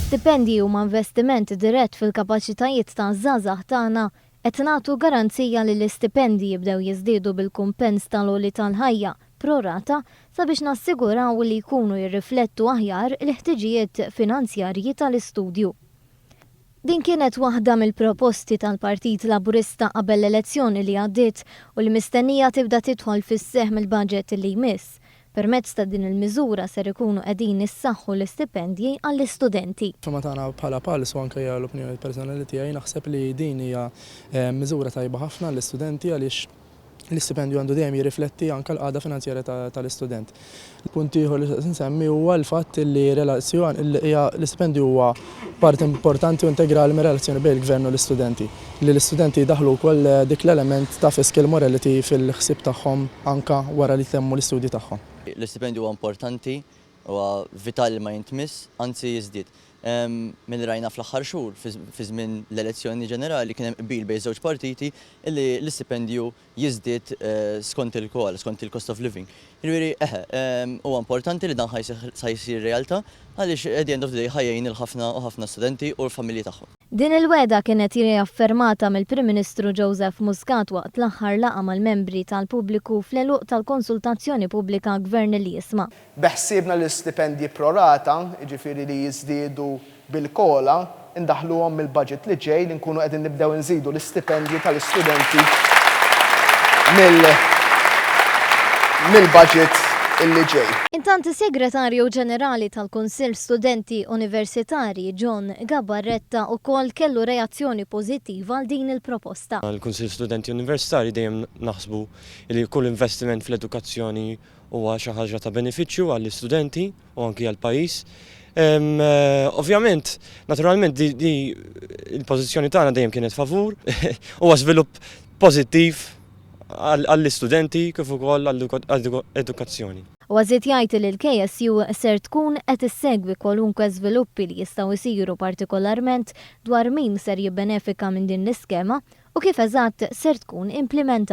L-istipendji huma investiment dirett fil-kapaċitajiet taż-żgħażagħ tagħna. Qed nagħtu garanzija li l-istipendji jibdew jiżdiedu bil-kumpens tal-għoli tal-ħajja pro rata sabiex nassiguraw li jkunu jirriflettu aħjar il-ħtiġijiet finanzjarji tal-istudju. Din kienet waħda mill-proposti tal-Partit Laburista qabel l-elezzjoni li għaddiet u li mistennija tibda tidħol fis-seħħ mill-budget li jmiss. Permezz ta' din il-miżura ser ikunu qegħdin issaħħu l-istipendji għall-istudenti. Fehma tagħna bħala PALS u anke hija l-opinjoni personali tiegħi, naħseb li din hija miżura tajba ħafna għall-istudenti għaliex l-istipendju għandu dejjem jirrifletti anke l-qagħda finanzjarja tal-istudent. Punt ieħor li xtaqt insemmi huwa l-fatt li relazzjoni hija l-istipendju huwa parti importanti u integrali mir-relazzjoni bejn il-gvern u l-istudenti. Li l-istudenti jdaħħlu wkoll dik l-element ta' fiscal morality fil-ħsieb tagħhom anke wara li jtemmu l-istudji tagħhom. L-istipendju huwa importanti, huwa vitali li ma jintmiss, anzi jiżdied. Milli rajna fl-aħħar xhur, fi żmien l-elezzjoni ġenerali kien hemm qbil bejn żewġ partiti li l-istipendju jiżdied skont il-COLA, skont il-cost of living. Jiġifieri eħe, huwa importanti li dan ħa jsir realtà għaliex at the end of the day ħa jgħin lil ħafna u ħafna studenti u l-familji tagħhom. Din il-wegħda kienet riaffermata mill-Prim Ministru Joseph Muscat waqt l-aħħar laqgħa mal-membri tal-pubbliku fl-għeluq tal-konsultazzjoni pubblika Gvern li Jisma'. Beħsiebna li l-istipendji pro-rata, jiġifieri li jiżdiedu bil-COLA, indaħħluhom mill-budget li ġej li nkunu qegħdin nibdew inżidu l-istipendji tal-istudenti mill-budget li ġej. Intant is-Segretarju Ġenerali tal-Kunsill Studenti Universitarji John Gabarretta ukoll kellu reazzjoni pożittiva għal din il-proposta. Il-Kunsill Studenti Universitarji dejjem naħsbu li kull investiment fl-edukazzjoni huwa xi ħaġa ta' benefiċċju għall-istudenti u anki għall-pajjiż. Ovvjament, naturalment di, di il-pożizzjoni tagħna dejjem kienet favur, huwa żvilupp pożittiv għall-istudenti kif ukoll għall-edukazzjoni. Huwa żied jgħid li l-KSU ser tkun qed issegwi kwalunkwe żviluppi li jistgħu jsiru partikolarment dwar min ser jibbenefika minn din l-iskema u kif eżatt ser tkun implimentata.